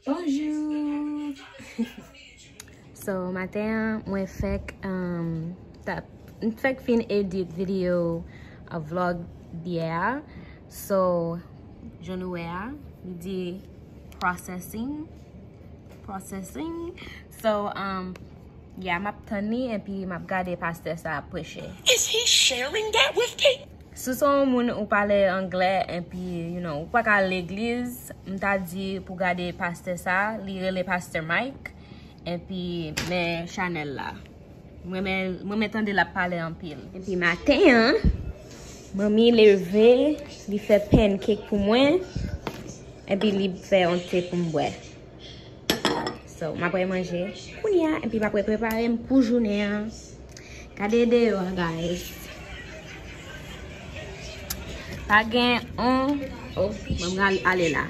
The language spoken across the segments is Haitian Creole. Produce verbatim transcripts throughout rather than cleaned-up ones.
Bonjou. So, maten an, mwen fèk, um, tap, m fèk fin edit videyo, uh, vlog yè a. So, jan nou wè a, li di processing. Processing. So, um, yeah, m ap tann li, epi m ap gade pastè sa ap preche. Is he sharing that with people? Si w se yon moun ou pale anglè, epi, you know, ou pa ka al legliz, m ta di pou gade pastè sa, li rele Pastè Mike, epi men chanèl la. Mwen men, mwen men tande l ap pale anpil. Epi maten an, manmi leve, li fè pancake pou mwen, epi li fè yon te pou m bwè. So, m apre manje kounye a, epi m apre prepare m pou jounen an. Gade deyò a, guys. Pa gen on, oh, mwen al-, ale la.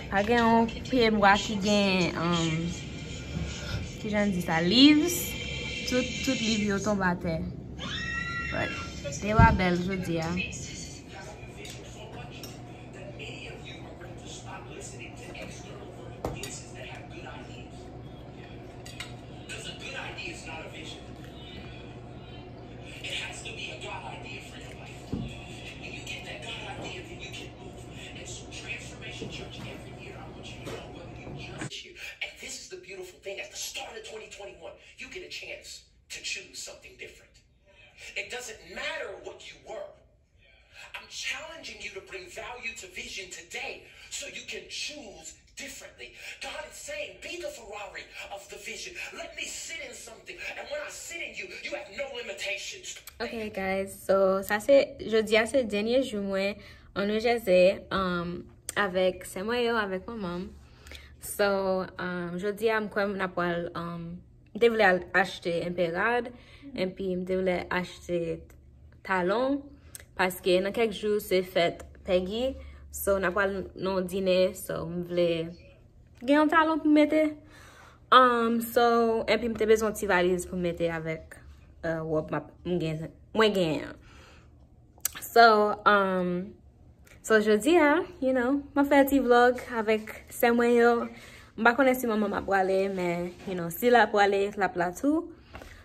Pa gen on pyebwa ki gen, um, ki jan di sa, leaves. Tout, tout liv yo tonbe atè. But, deyò a bèl jodi a. Because a good idea is not a vision. It has to be a God idea for your life. When you get that God idea, then you can move. And so, Transformation Church, every year, I want you to know whether you just this year. And this is the beautiful thing. At the start of twenty twenty-one, you get a chance to choose something different. It doesn't matter what you were. I'm challenging you to bring value to vision today so you can choose differently. God is saying, be the Ferrari of the vision. Let me sit in something. And when I sit in you, you have no limitations. Ok, guys. So, sa se, jodi a se dènye jou mwen an New Jersey, um, avèk sè mwen yo, avèk manman m. So, um, jodi a, m kwè m ap pral, um, m te vle al achte enpe rad, epi m te vle achte talon, paske nan kèk jou se fèt Peggy, so n ap pral nan yon dine, so m vle gen yon talon pou m mete. Um, so, epi m te bezwen yon ti valiz pou m mete avèk, uh, wòb m ap, m gen, mwen genyen an. So, um, so jodi a, you know, m ap fè ti vlog avèk sè mwen yo. M pa konnen si manman m ap prale, men, you know, si l ap prale, l ap la tou.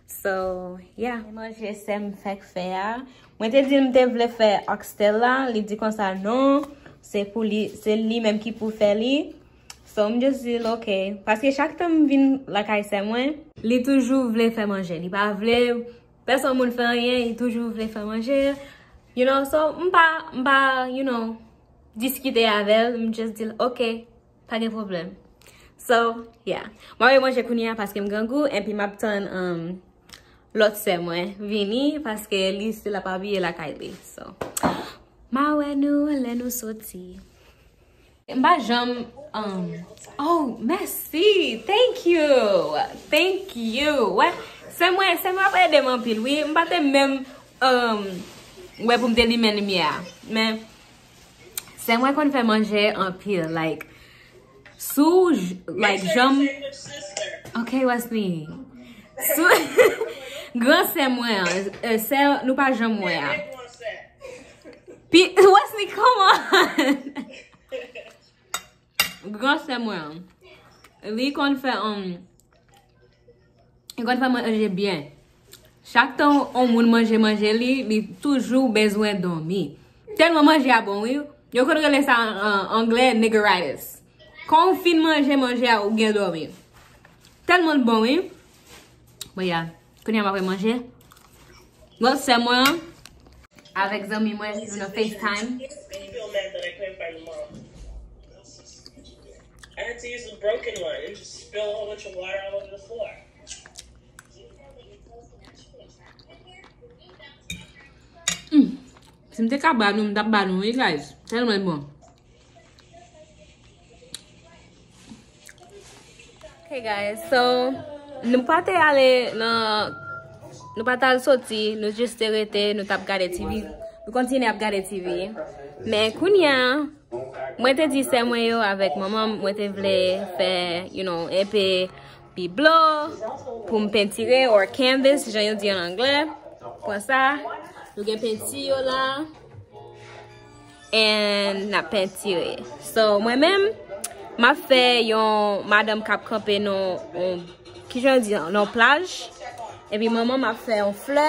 So, yeah. Manje sè m fèk fè a. Mwen te di l m te vle fè oxtail la, li di konsa non, se pou li, se li menm ki pou fè li. So, m just di l, ok. Paske chak tan m vin lakay sè mwen, li toujou vle fè manje. Li pa vle pèsonn moun fè anyen, li toujou vle fè manje. You know, so, m pa, m pa, you know, diskite avè l, m just di l, ok, pa gen pwoblèm. So, yeah. M ap manje kounye a paske m grangou, epi m ap tann, um, lòt sè mwen vini, paske li, se l ap abiye lakay li. So, m a wè nou lè nou soti. M pa janm, um, oh, mèsi. Thank you. Thank you. Wè, sè mwen, sè mwen ap ede m anpil, wi. M pa te menm, um, wè pou m te limen limyè a. Men, sè mwen konn fè manje anpil. Like, sou, like, janm. Ok, Wesley. Sou, gran sè mwen an, eh, sè nou pa janm wè a. Pi, Wesley, come on! Gran sè mwen an, li konn fè, um, li konn fè manje byen. Chak tan yon moun manje manje li, li toujou bezwen dòmi. Tèlman manje a bon, wi. Yo konn rele sa an anglè niggeritis. Kan w fin manje, manje a, ou gen dòmi. Tèlman l bon, wi. Bon, ya. Kounye a m apre manje. Lòt sè mwen an, avèk zanmi mwen, nou nan FaceTime. I had to use a broken one and just spill a whole bunch of water all over the floor. Mm. Si m te ka ba nou, m t ap ba nou, wi, guys. Tèlman l bon. Ok, guys, so, nou pa te ale nan, nou pa t al soti, nou jis te rete, nou t ap gade TV. Nou kontinye ap gade TV. Men kounye a, mwen te di sè mwen yo avèk manman m, mwen te vle fè, you know, enpe biblo pou m pentire, or canvas, jan yo di an anglè. Pran sa, nou gen penti yo la. And n ap pentire. So, mwen menm, M ap fè yon madanm k ap kanpe nan yon, kijan di, nan plaj. Epi manman m ap fè yon flè.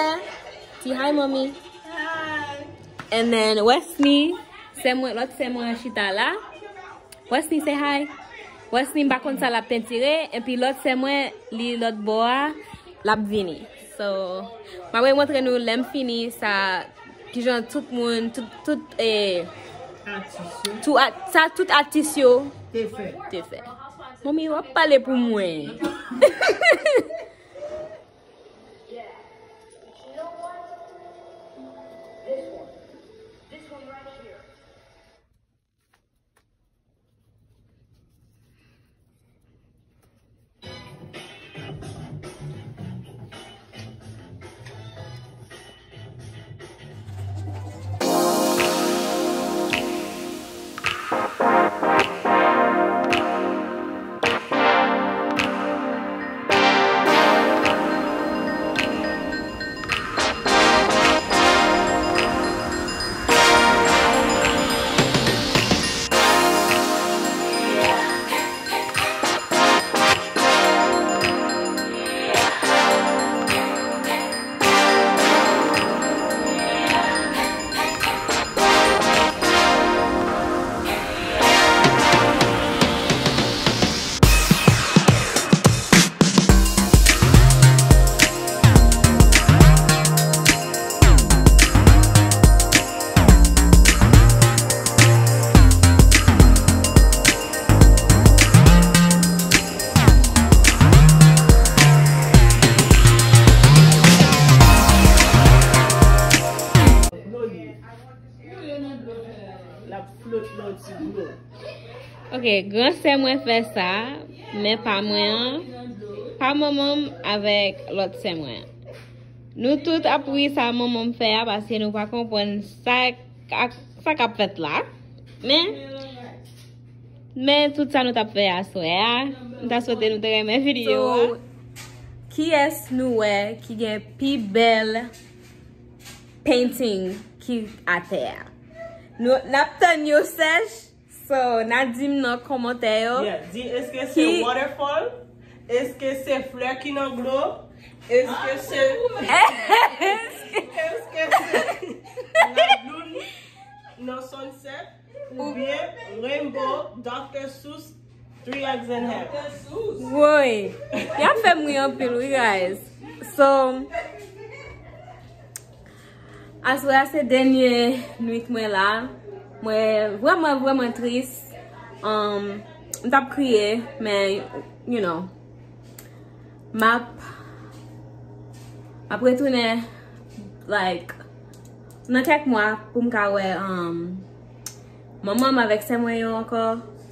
Ti hi, manmi. And then Wesney, sè mwen, lòt sè mwen an chita la. Wesney, say hi. Wesney, m pa konn sa l ap pentire. Epi lòt sè mwen, li lòt bò a, l ap vini. So, m ap remontre nou lè m fini sa, kijan tout moun, tout, tout, eh, tout at-, sa tout atis yo te fè. Te fè. Manmi, w ap pale pou mwen. L ap flot nan ti dlo. Ok, gran sè mwen fè sa, men pa mwen an, pa manman m avèk lòt sè mwen an. Nou tout ap ri sa manman m fè a, paske nou pa konprann sa k, sa k ap fèt la. Men, men tout sa nou t ap fè aswè a, m ta swete nou te renmen videyo a. So, kiyès nou wè ki gen pi bèl painting ki atè a? Nou, n ap tann yo sèch. So, n a di m nan kòmantè yo. Yeah, di, èske se ki waterfall? Èske se flè ki nan dlo? Èske se, èske se lagoun nan sunset? Oubyen rainbow, Doctor Seuss, three eggs and ham? Woy, y ap fè m ri anpil, wi, guys. So, aswè a se dènye nwit mwen la. Mwen vrèman, vrèman tris. Um, m t ap kriye, men, you know, m ap, m ap retounen, like, nan kèk mwa pou m ka wè, um, manman m avèk sè mwen yo ankò.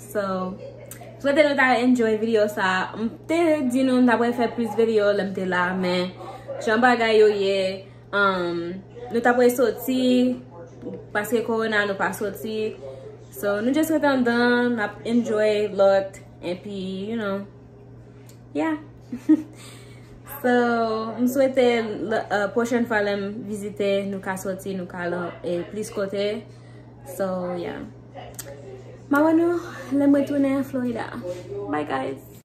So, m swete nou ta enjoy videyo sa. M te di nou m ta pral fè plis videyo lè m te la, men jan bagay yo ye, um, nou ta pral soti, paske kowona nou pa soti. So, nou just ret anndan, n ap enjoy lòt, epi, you know, yeah. So, m swete, uh, pwochèn fwa lè m vizite, nou ka soti, nou ka lan, e, plis kote. So, yeah. M a wè nou lè m retounen Florida. Bye, guys.